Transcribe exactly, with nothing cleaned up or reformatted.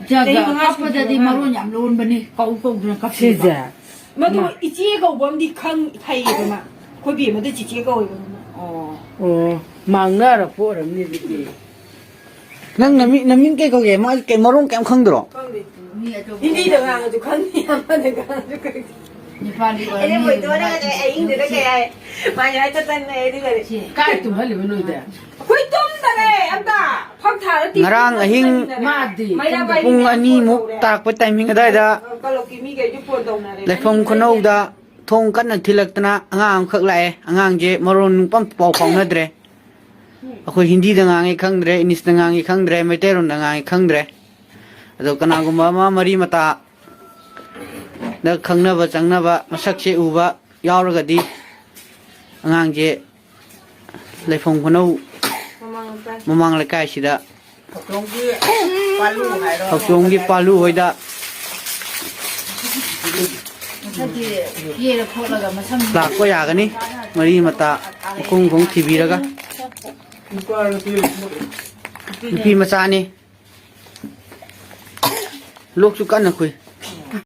ꯆꯥꯛ ꯆꯍꯤ ꯃꯉꯥ ꯀꯞꯄꯗꯗꯤ ꯁꯨꯗ꯭ꯔꯤꯕ ꯃꯔꯣꯟ ꯌꯥꯝ ꯂꯣꯟꯕꯅꯤ, ꯀꯧ ꯀꯧꯗꯅ ꯀꯞꯄꯤꯕ꯫ ꯁꯤꯁꯦ? ꯃꯗꯨ ꯃꯥ- ꯏꯆꯦ ꯀꯧꯕ ꯑꯃꯗꯤ ꯈꯪ-, ꯐꯩꯌꯦꯕ ꯃꯥ꯫ ꯑꯩꯈꯣꯏ ꯕꯦꯝꯃꯗ ꯆꯤꯆꯦ ꯀꯧꯋꯦꯕ ꯃꯥ꯫ ꯑꯣ꯫ ꯑꯣ, ꯃꯥꯡꯅꯔꯛꯄ ꯑꯣꯏꯔꯝꯅꯤ ꯑꯗꯨꯗꯤ꯫ ꯅꯪ ꯅꯃꯤꯡ, ꯅꯃꯤꯡ ꯀꯩ ꯀꯧꯒꯦ? ꯃꯥ ꯀꯩ ꯃꯔꯣꯟ ꯀꯩꯝ ꯈꯪꯗ꯭ꯔꯣ? ꯈꯪꯗꯦ꯫ ꯃꯤ ꯑꯇꯣꯞꯄ ꯍꯤꯟꯗꯤꯗ ꯉꯥꯡꯉꯁꯨ ꯈꯪꯗꯦ, ꯑꯃꯗ ꯉꯥꯡꯉꯁꯨ ꯈꯪꯗꯦ꯫ ꯅꯦꯄꯥꯂꯤ ꯑꯩꯅ ꯑꯣꯏꯔꯝꯅꯤ꯫ ꯃꯣꯏꯗꯣꯅꯒꯅꯦ ꯑꯍꯤꯡꯗꯨꯗ ꯀꯩ ꯍꯥꯏ? ꯃꯥ ꯌꯥꯏ ꯆꯠꯇꯅꯦ ꯑꯗꯨꯒꯗꯤ꯫ ꯁꯤ ꯀꯥꯏ ꯇꯨꯝꯍꯜꯂꯤꯕ ꯅꯣꯏꯗ? ꯑꯩꯈꯣꯏ ꯇꯨꯝꯗꯔꯦ ꯑꯝꯇ꯫ ꯐꯛ ꯊꯥꯔ ꯇꯤꯚꯤ ꯉꯔꯥꯡ ꯑꯍꯤꯡ ꯌꯦꯡꯉꯤꯅꯦ꯫ ꯃꯥꯗꯤ ꯃꯩꯔꯥ ꯄꯥꯏꯕꯤ ꯄꯨꯡ ꯃꯌꯥꯝ ꯑꯅꯤꯃꯨꯛ ꯐꯣꯟ ꯇꯧꯔꯦ꯫ ꯇꯥꯔꯛꯄ ꯇꯥꯏꯃꯤꯡ ꯑꯗꯥꯏꯗ ꯀꯂꯞꯀꯤ ꯃꯤꯈꯩꯁꯨ ꯐꯣꯟ ꯇꯧꯅꯔꯦ꯫ ꯂꯩꯐꯝ ꯈꯨꯅꯧꯗ ꯊꯣꯡ ꯀꯟꯅ ꯊꯤꯜꯂꯛꯇꯅ ꯑꯉꯥꯡ ꯑꯃꯈꯛ ꯂꯥꯛꯑꯦ꯫ ꯑꯉꯥꯡꯁꯦ ꯃꯔꯣꯟ ꯄꯝ ꯄꯥꯎ ꯐꯥꯎꯅꯗ꯭ꯔꯦ꯫ ꯑꯩꯈꯣꯏ ꯍꯤꯟꯗꯤꯗ ꯉꯥꯡꯉꯤ ꯈꯪꯗ꯭ꯔꯦ, ꯏꯪꯂꯤꯁꯇ ꯉꯥꯡꯉꯤ ꯈꯪꯗ꯭ꯔꯦ, ꯃꯩꯇꯩꯔꯣꯟꯗ ꯉꯥꯡꯉꯤ ꯈꯪꯗ꯭ꯔꯦ꯫ ꯑꯗꯣ ꯀꯅꯥꯒꯨꯝꯕ ꯑꯃ ꯃꯔꯤ ꯃꯇꯥ ꯗ ꯈꯪꯅꯕ ꯆꯪꯅꯕ ꯃꯁꯛꯁꯦ ꯎꯕ ꯌꯥꯎꯔꯒꯗꯤ ꯑꯉꯥꯡꯁꯦ ꯂꯩꯐꯝ ꯈꯨꯅꯧ ꯃꯃꯥꯡ ꯂꯩꯀꯥꯏ꯫ ꯃꯃꯥꯡ ꯂꯩꯀꯥꯏꯁꯤꯗ ꯊꯧꯆꯣꯝꯒꯤ ꯄꯥꯂꯨ ꯍꯥꯏꯔꯣ? ꯊꯧꯆꯣꯝꯒꯤ ꯄꯥꯂꯨ ꯍꯣꯏꯗ ꯃꯁꯛꯇꯤ ꯀꯦꯔ ꯈꯣꯠꯂꯒ ꯃꯁꯝ ꯂꯥꯛꯄ ꯌꯥꯒꯅꯤ꯫ ꯃꯔꯤ ꯃꯇꯥ ꯃꯈꯣꯡ ꯈꯣꯡ ꯊꯤꯕꯤꯔꯒ ꯅꯨꯄꯥ ꯅꯨꯄꯤ ꯅꯨꯄꯤ ꯃꯆꯥꯅꯤ꯫ ꯂꯣꯛꯁꯨ ꯀꯟꯅ ꯈꯨꯏ꯫